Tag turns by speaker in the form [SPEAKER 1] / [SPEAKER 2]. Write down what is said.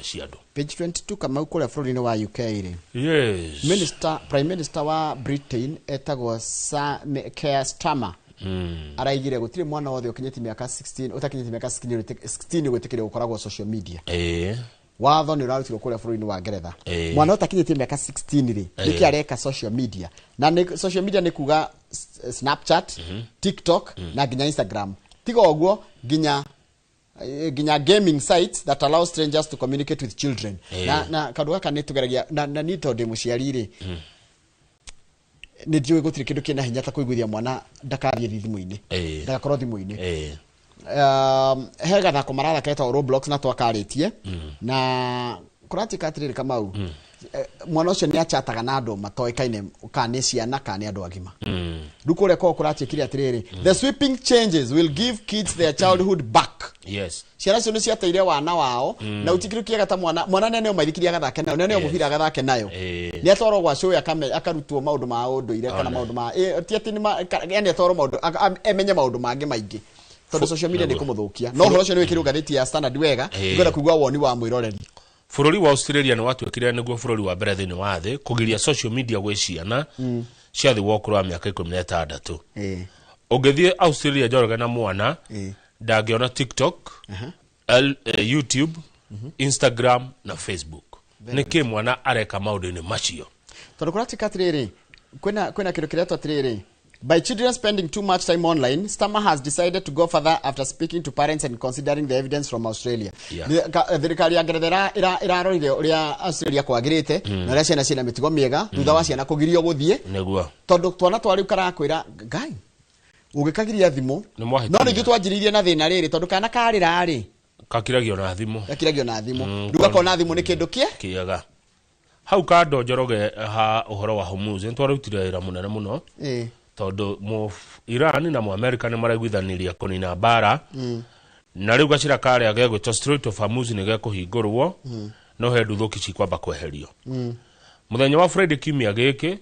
[SPEAKER 1] cia andũ.
[SPEAKER 2] Page 22, Kamau, kũrĩa bũrũri-inĩ wa UK rĩ, prime minister wa Britain etagwo Keir Starmer araigire gũtirĩ mwana wothe ũkinyĩtie mĩaka 16, ũtakinyĩtie mĩaka 16 gwĩtĩkĩrio gũkoragwo social media. Watho nĩ ũrarutirwo kũrĩa bũrũri-inĩ wa Ngeretha. Mwana ũtakinyĩtie mĩaka 16 rĩ, nĩkĩ areka social media? Na nĩ social media nĩ kuga Snapchat, TikTok na nginya Instagram. Tiga ũguo, nginya gaming sites that allow strangers to communicate with children. Na kaũndũ gaka nĩ tũgeragia na niĩ tondũ ndĩ mũciari rĩ, nĩ njũĩ gũtirĩ kĩndũ kĩna hinya ta kũiguithia mwana ndakathiĩ thimũ-inĩ, ndagakorwo thimũ-inĩ. He gathako marathaka getagwo Roblox na twakarĩtie na kũratuĩka atĩrĩrĩ, Kamau, mwana ũcio nĩ achataga na andũ matoĩkaine kana nĩ ciana kana nĩ andũ agima. Rĩu kũrĩa kwao kũratuĩkire atĩrĩrĩ, the sweeping changes will give kids their childhood back. Ciana icio nĩ ciateire wana wao na gũtikĩrĩ kĩega ta mwana nĩ aneo maithikiri agathake nayo, nĩ aneo mũbira agathake nayo, nĩ atwarwo gwa cũĩ akarutwo maũndũ ma ũndũire kana maũndũ ma ti atĩ nĩ yani atwarwo maũndũ emenye maũndũ mangĩ maingĩ tondũ social media nĩ kũmũthũkia. No ũhoro ũcio nĩ wĩkĩrwo ngathĩti ya Standard wega. Ngwenda kũigua woni wa mwĩroreri.
[SPEAKER 1] Bũrũri wa Australia nĩ watuĩkire nĩguo bũrũri wa mbere thĩinĩ wa thĩ kũgiria social media gwĩ ciana cia thĩ wa ũkũrũ wa mĩaka 16. Ũngĩthiĩ Australia, Njoroge, na mwana ndangĩona TikTok, YouTube, Instagram na Facebook. Nĩkĩ mwana areka maũndũ-inĩ macio?
[SPEAKER 2] Tondũ kũratuĩka atĩrĩrĩ, kwĩna kĩndũ kĩretwo atĩrĩrĩ, by children spending too much time online, Starmer has decided to go further after speaking to parents and considering the evidence from Australia. Thirikari ya Ngeretha ĩrarorire ũrĩa Australia kwagĩrĩte na ũrĩa ciana ciĩna mĩtugo mĩega thutha wa ciana kũgirio gũthiĩ, tondũ twana twa rĩu karakwĩra ngai ũgĩkagiria thimũ.
[SPEAKER 1] Nĩ mwahĩtania.
[SPEAKER 2] No ningĩ twanjĩrĩirie na thĩna rĩrĩ, tondũ kana karĩra rĩ,
[SPEAKER 1] kakiragio na thimũ.
[SPEAKER 2] Gakiragio na thimũ. Rĩu gakona thimũ nĩ kĩndũ kĩe
[SPEAKER 1] kĩega. Hau kando, Njoroge, ha ũhoro wa Hormuz, nĩ twarutire wĩra mũnene mũno tondũ mu Iran na mu America nĩ maraiguithanirie kũnina mbara, na rĩu gacĩra karĩa gegwĩtwo Strait of Hormuz nĩ gekũhingũrwo, no he nduthũki cikwamba kweherio mũthenya wa Friday kiumia gĩkĩ.